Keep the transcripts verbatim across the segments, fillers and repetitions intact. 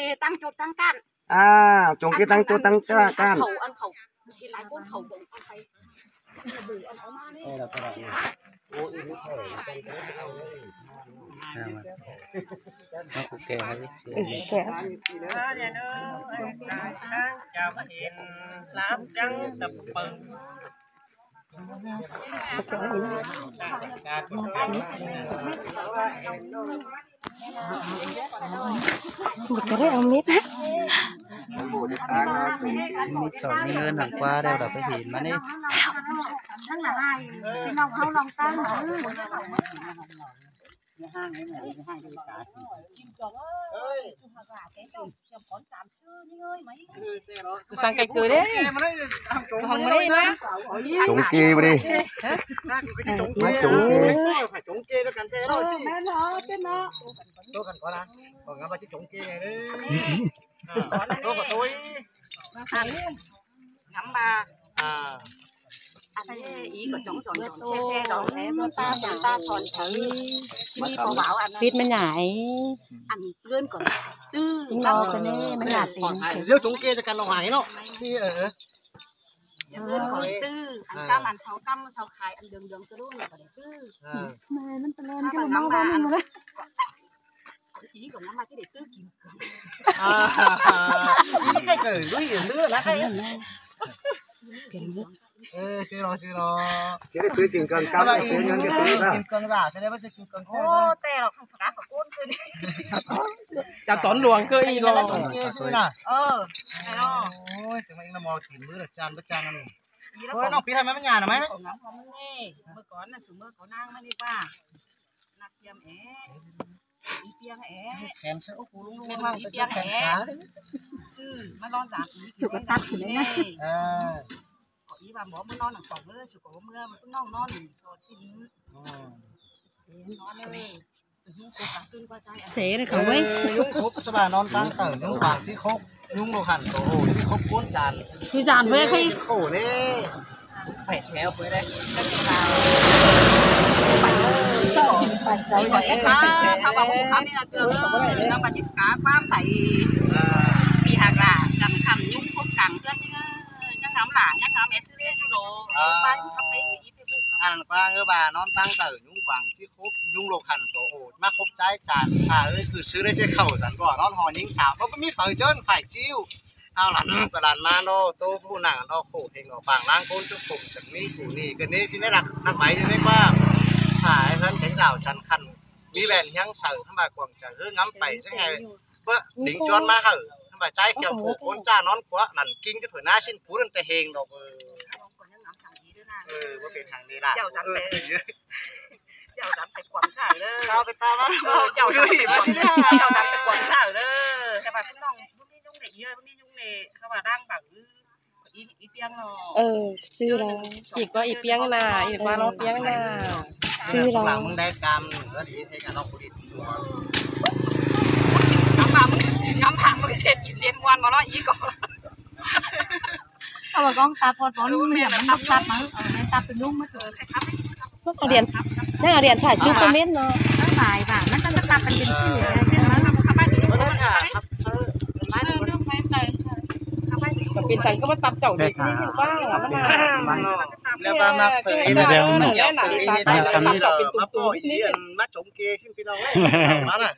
kê ꞌtáng ꞌchột ꞌtáng ꞌcạn. À, chống kê ꞌtáng ꞌchột ꞌtáng ꞌcạn. Ăn khảu, ăn khảu. Thì lai ꞌcốn khảu cũng ăn pay. Nó cũng kê hơi. Kê. Chào mừng lắm trắng tập mừng. Một cái đấy ông mít á. Mít sỏi mít ngơn hàng qua đây là phải hìn mà đi. Sang cái cử đấy. Không mà đi mà. Chống kê mà đi. Má chống kê. Phải chống kê cho cắn tê nó. Tôi cần có lá. Còn ngắm vào cái chống kê này đấy. À, tôi có tôi. Ngắm mà. À. Ăn ý có chống tròn tròn xe xe đó. Em ta ta tròn thấy. Chỉ có bảo ăn. Tít mới nhảy. Ăn ꞌngớn còn tư. Nó cái này mới nhảy. Còn hai liêu chống kê cho cắn lòng hoài nó. Chứ ở. Ăn ꞌngớn còn tư. Ăn cam ăn sáu cam sáu khai ăn đường đường tư luôn là có tư. Mà nó tao lên cái mà máu ăn. Chỉ có ngắm mà chứ để tư kìm. À, cái cử lui ở lứa lá cái. Ê, chứ lo, chứ lo. Cái đấy tưới kìm cân cam, cái đấy tưới kìm cân giả, cái đấy bắt kìm cân. Ô, tê lo không phải cá phải côn cơ đi. Chả tón luồng cơ y lo. Ờ, hay lo. Ôi, chúng mình là mò kìm bữa là chan, bữa chan ăn. Ôi, nó pít hai mấy nhà nè mấy. Ngắm không nghe. Mưa có là xuống mưa có nắng mới đi qua. Nạp tiêm é. Ý piêng é. Kèm sữa ốc cú lung lung. Ý piêng é. Sư, mà lon giả ý. Chủ cái tắt thì đấy. Có ý bà mỏ mưa non nặng cỏng nữa, sư có mưa mà cứ nong non so xin. Nó này. Xế này khẩu ấy. Nhung khốp cho bà non tăng tở, nhung quảng chứ khốp. Nhung đồ hẳn tổ ổ chứ khốp cuốn tràn. Cứ tràn với cái khổ đấy. Phải xéo với đấy. Sợ chịu phải. Đấy, sợ ép phá, phá vào một khám đi là tường. Nó mà chích cá quán phải. Vì hàng là gặm khăm nhúng khốp cẳng rất nhá. Chắc ngắm là, chắc ngắm em xưa đi xưa nổ. Ba khắp đấy, ý thế bu. Ăn qua ngơ bà non tăng tở nhúng quảng chứ khốp nhúng lộc hẳn tổ ổ. Mắc khốp trái tràn. À, ơi, cứ xưa đấy chứ khẩu rắn bỏ non hò nhính xảo. Có cái mít phở chơn phải chịu. Ao lắn, bà lắn mà nó tô bu nặng nó khổ thì nó bảng lang côn chứ khổ chẳng mỹ củ nì. Cái nê xin đấy nặng, nặng máy cho nên qua. Phải lắn cánh rào chắn khăn. Mỹ bèn hiáng sầu, hăm bà quảng trở hứa ngắm bảy chứ ngày. Bơ, đính chón má hở, hăm bà trái kiểu khổ côn cha nón quá, lắn kinh cái thổi ná xin cú lên tè hên đó. Ừ, bơ bên hàng đi là. Chào dặn phải. Chào dặn phải quảng sở đó. Tao phải tao má. Chào dặn phải quảng sở đó. Các bạn cũng nòng, cũng đi nhung để ý, cũng đi nhung để, các bạn đang bảo Ý, ý tiếng nó. Ừ, sư là. Chỉ có ý tiếng là, ý qua lo tiếng là. Sư là. Mừng đây cam, nó đi thế cả nó cũng đi. Ngắm hàng, ngắm hàng, mừng chết, ý liên quan mà nó ý có. Sao mà con tạp, con, con, mẹ nó tạp, tạp mà, ờ, mẹ tạp từ đúng mất rồi. Nó có điện, nó có điện thoại chứ không biết nó. Nó bài và nó, nó tạp, nó điện thoại chứ, chứ nó. Nó bên sân có bắt tạp chậu để xin xin qua là nó mà. Em là đeo nó. Nó là đi tạp chậu bên tùng tùng. Má chống kê xin phi lòng ấy. Má nè.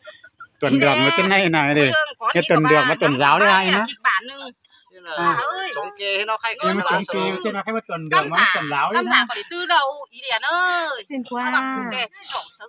Tuần đường mà trên này này đi. Cái tuần đường mà tuần giáo đi hay nó. Kịch bản nưng. Xin là chống kê nó khai. Nhưng mà chống kê trên nó khai mà tuần đường mà tuần giáo đi. Cắm giả có để tư đâu, ý điện ơi. Xin qua. Các bạn cùng để chọn sở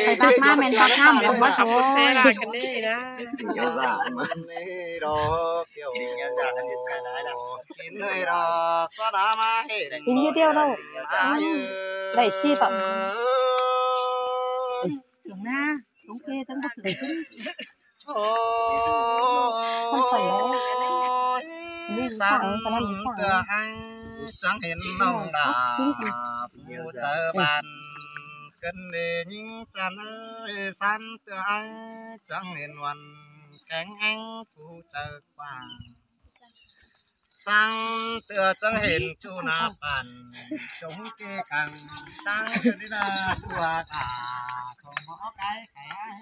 ไปบักมาแม่นบักงามเลยว่าโถ Kin hơi đó, sa đá má hên. Kin như điêu đâu. Đảy si tỏ. Sướng na, thống kê tăng bác sướng. Ôi, sắm tựa anh chẳng hên nông đà, phú chớ bàn, cân đi những chân ơi, sắm tựa anh chẳng hên hoàn, cánh anh phú chớ quảng. Sáng tựa chẳng hên chu nà bàn, chống kê cẳng, tăng tựa đi nà chùa cả, không có cái cái ai.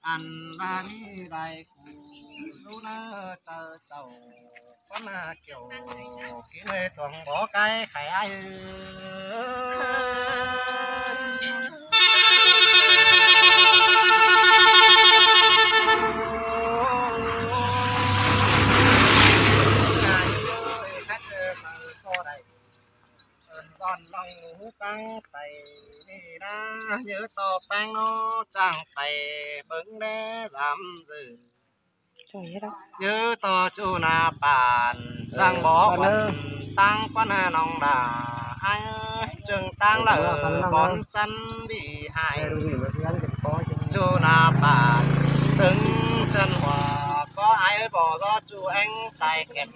Ăn ba mi đài cù, lu nơ chào chào, con à kiểu, kí nơi thuồng bó cái khải ai. Con lòng ngủ tăng say đi na, nhớ to peng nó chàng tay bứng đe dám dự. Nhớ to chu nà bàn chàng bó quần tăng quan hà nòng đà ai chừng tăng lở bón chăn bị hại. Chu nà bàn từng chân hòa có ai bỏ gió chu anh sai kèm.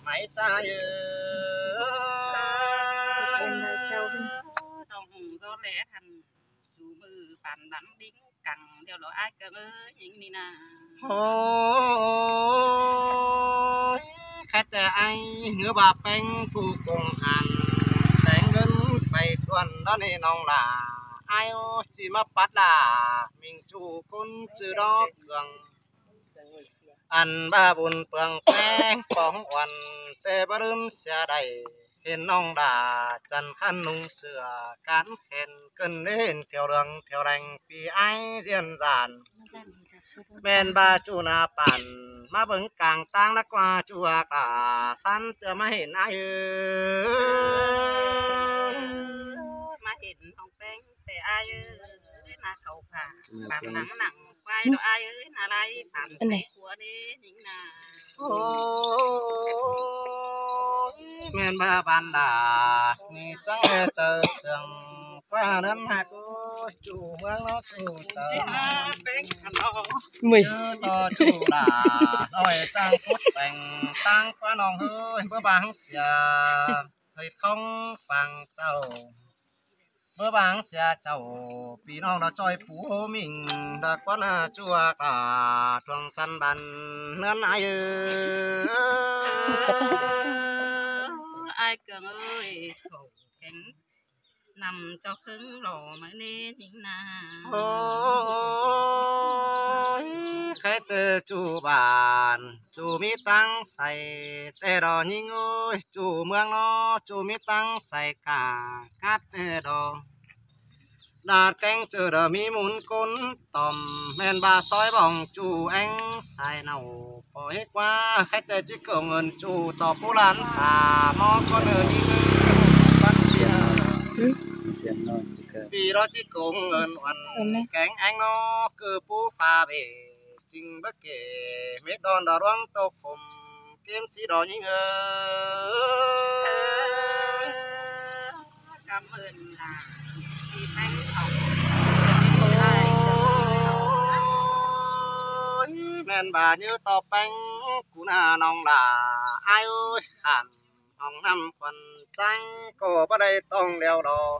Máy cha ơi. Đồng gió lẽ thần chủ mư bản đắng đính cẳng điều đó ai cơ ơi những ni na. Ôi, khách tè ai ngứa bà peng phu công an tèng ngân phải thuần đó nè nòng là ai ô chỉ mà bắt là mình chủ con chữ đó cường. Ăn ba bùn pương peng póng uan tê bá rưm xia đảy. Hên nòng đà chăn khăn nung sửa cán khen cân đến theo đường theo đành pì ai diễn dàn. Men ba chu nà pản má bứng cang tang đắc qua chùa cả săn tựa má hên ai ư. Má hên nòng peng tê ai ư. Nà khẩu phả. Bản nắng nắng quay đó ai ơi, nà lai bản Ăn này. Của đi, những nà. Ôi, men ba bàn đà, nì trắng hè trời sương, qua nấn hạt ôi, chủ mương nó chủ trời. Mười. Nhớ to chủ đà, nói trăng phút bèn, tăng qua nòng hơi, bữa ba hăng xìa, hơi không phẳng châu. Bơ bang sia chầu, pì nong đó choi pú mình, đó quan à chua cả, thuông chăn bàn, nơn ai ư. Ai Cương ơi, khổ kén, nằm cho khứng lò mới nên những nà. Ôi, khai tơ chu bàn. Chu mít tăng say, tê đỏ nhính ơi, chu mương nó, chu mít tăng say cả, cát tê đỏ. Đạt cánh chữ đỏ mí mún cốn tòm, men ba sói bỏng chu anh say nầu, bỏ hết qua, khách tê chích cầu ngân chu tỏ pú lan phà, mó con ơi nhính ơi, bắt bia. Vì đó chích cầu ngân uẩn, cánh anh nó, cư pú phà bể. Chính bất kể mết đòn đó đoán tô khổng, kiếm sĩ đó những ơi. Cảm ơn là đi bánh sống. Ôi, men bà như to bánh, cú nà nòng là ai ơi, hẳn hòng năm phần trắng, cô bắt đây tông đeo đó.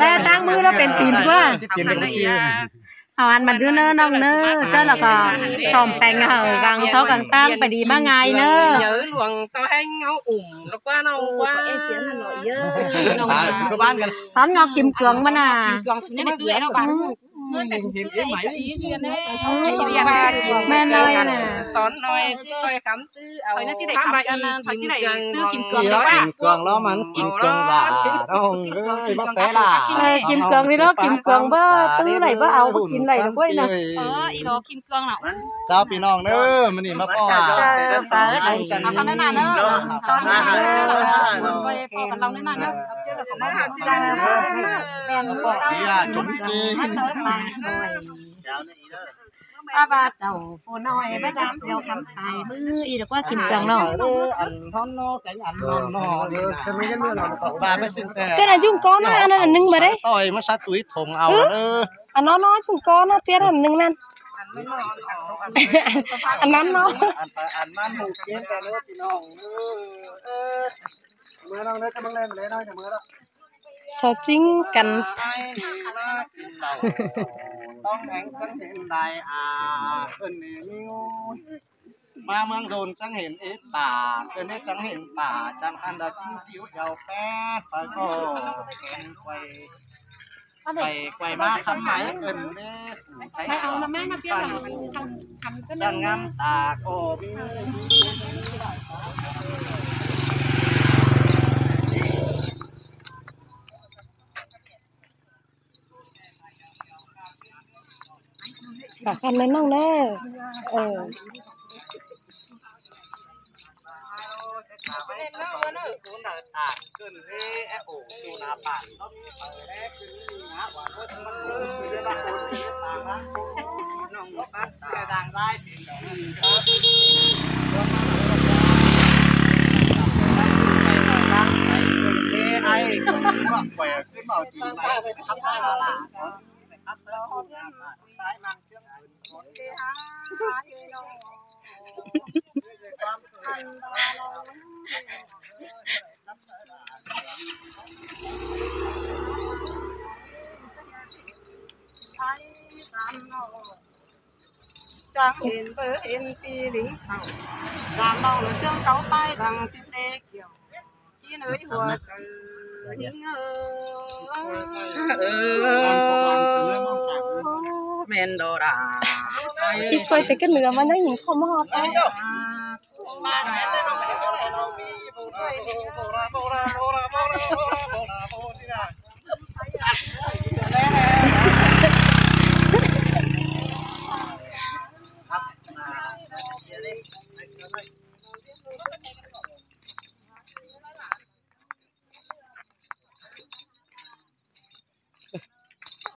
Lé táng ꞌmứ ꞌlẹo pên tin ꞌquá. Au ăn ꞌmắn đu ꞌnớ ꞌnọng ꞌnớ, ꞌchớ ꞌlẹo ꞌcọ sỏm peng hảư cang só cang ꞌtáng pay đi ꞌmá ngai ꞌnớ. Tón ꞌnhó Kim Cương ꞌmắn à. ꞌMen ꞌnọi ꞌnớ. Tón ꞌnọi ꞌchí ꞌcoi cắm ꞌtứ au. Khỏi ꞌnhá ꞌchí đảy cắm ăn, khỏi ꞌchí đảy ꞌtứ Kim Cương đảy ꞌquá. Kim Cương ꞌló mẳn, Kim Cương ꞌlạ. Ơ, Kim Cương đi ꞌnớ, Kim Cương báu ꞌtứ đảy báu au, báu kin đảy đảy ꞌquá ꞌnớ. Ơ, ꞌí ꞌnọ Kim Cương ꞌnọ. Chảu ꞌpi ꞌnọng ꞌnớ, ꞌmự ꞌnị ꞌmá ꞌpọ à. Chảu, ꞌphắng ꞌnớ ꞌnạ ꞌnớ. ꞌPo căn ꞌlong ꞌnớ ꞌnạ ꞌnớ. Đi à, chúng đi. ꞌA ꞌva chảu phủ ꞌnọi báu dám ꞌlẹo cắm tai ꞌmự ꞌí đa ꞌquá Kim Cương ꞌnọ. Ăn ꞌtón ꞌnọ, kéng ăn ꞌtón ꞌnọ. Ba báu xin ꞌtẹ. Cái này chúng con á, ăn ăn ꞌnưng ꞌva đé. Tôi ꞌmá sắt túi thùng au ꞌnớ. Ăn ꞌnọ ꞌnọ chúng con á, tiết ăn ꞌnưng ꞌnặn. Ăn ꞌnặn ꞌnọ. Ăn, ăn ꞌmắn mục kiến ꞌtẹ ꞌnớ ꞌpi ꞌnọng. Ơ, ơ. Mưa ꞌnọng ꞌnớ, ꞌchớ ꞌmắn ꞌnẹ, ꞌmắn ꞌnẹ ꞌnớ, mưa ꞌnọng. Só ꞌchính căn. Tóng éng chắng hên lai à, ơn nê ꞌniu. ꞌMá ꞌmướng ꞌdôn chắng hên ếp pả, ơn ếp chắng hên pả, chắng ăn đa ꞌchính ꞌdiu eo pét, pay ꞌcọ kén quay. Quay, quay ꞌmá khắm máy ơn nê, phủ Thái Sương, phủ Phan Phủ, chắng ngắm ta ꞌcọ ꞌmí. Cả khăn lên nông đấy. Ờ. Chang hên bơ hên pi lính thảo. Chang lòng lơ chướng cáu pai đăng xin đê kiểu. Ki nới hùa chữ nính ơ. ꞌMen đô đa. Ki quay tới cái nửa mà nó nhìn không hợp á.